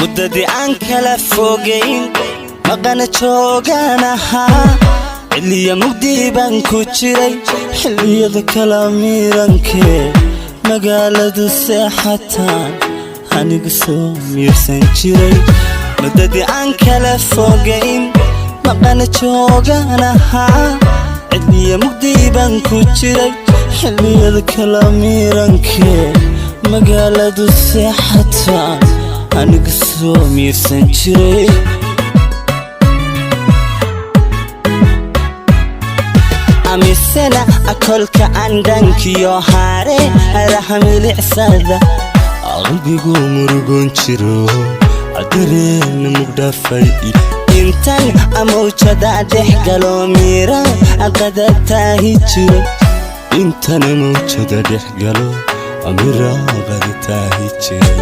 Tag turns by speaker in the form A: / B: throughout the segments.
A: Muddadii aan kala fogayn, maqana joogaan ahaa, xilliya mugdii baan ku jiray, xilliyada kala miirankee magaaladu seexataan anigu soo miirsan jiray. Muddadii aan kala fogayn, maqana joogaan ahaa, xilliya mugdii baan ku jiray, xilliyada kala miirankee magaaladu seexataan anigu soo miirsan jiray. Amisena akolka andhankiyo haare haraha milicsada,
B: Qalbigu murugoon jiro, dareen mugdhafay.
A: Intan amawjada dhex galo, miira aqada taahi jiray.
B: Intana mawjada dhex galo, miraaqada taahi jiray.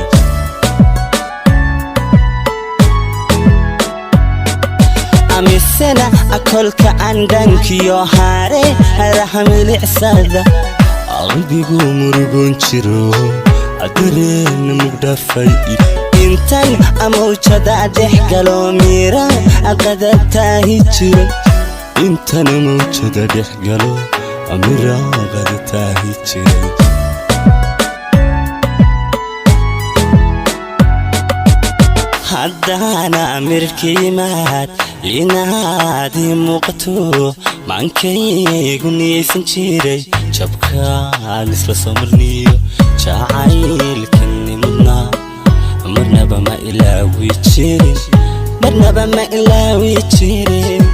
A: Amisena akolka andhankiyo haare haraha milicsada,
B: Qalbigu murugoon jiro, dareen mugdhafay.
A: Intan amawjada dhex galo, miira aqada taahi jiray.
B: Intana mawjada dhex galo, miraaqada taahi jiray.
A: Haddana mirkiimaad inaad ii muuqato, maankaygu niyaysan jiray, jabkaan isla soo marniyo jacaylkani mudnaa, marnaba ma ilaawi jirin, marnaba ma ilaawi jirin.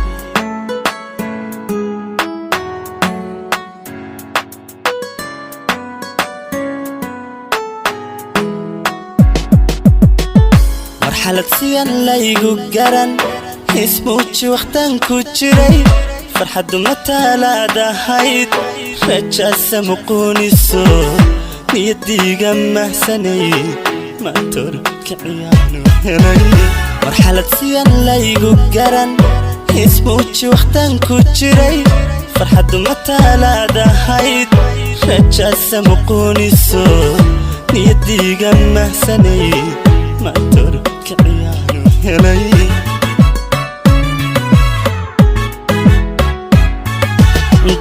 A: Marxalad siyan laygu garan, ismuuji wakhtaan ku jiray, farxaddu mataalaadahayd, rajaasa muquuniso niyadiiga mahsanay, maantorkaciyaanu helay. Marxalad siyan laygu garan, ismuuji wakhtaan ku jiray, farxaddu mataalaadahayd, rajaasa muquuniso niyadiiga mahsanay, maantorkaciyaanu helay.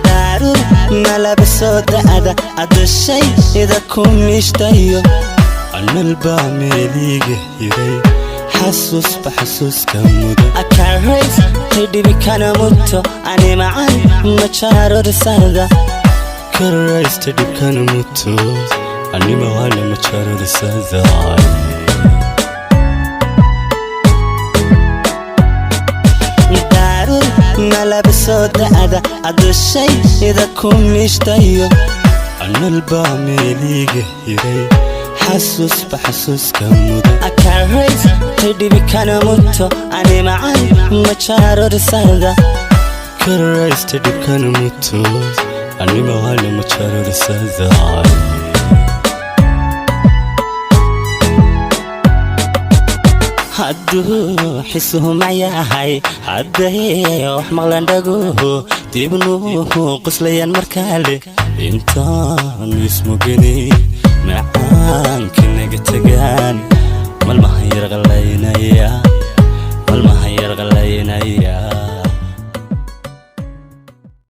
A: Daarur malaba soo da'da adashayda ku miishtayo.
B: Analbaa meeliga hiray, xasuusba xasuuska mudan.
A: Akarays tidhibi kana muto, ani macan majarorisada.
B: Karaysta dhibkana muto, animaana majarorisada.
A: Daarur malaba soo da'da adashayda ku miishtayo.
B: Analbaa meeliga hiray, xasuusba xasuuska mudan.
A: Akarays tidhibi kana muto, ani macan majarorisada.
B: Karaysta dhibkana muto, animaana majarorisada.
A: Hadduu xisuhu mayahay, hadday wax maqlandhaguhu dibnuhu qoslayaan markaale,
B: Intaan ismugini macaanka naga tagaan, malmahan yarqalaynaya, malmahan yarqalaynaya.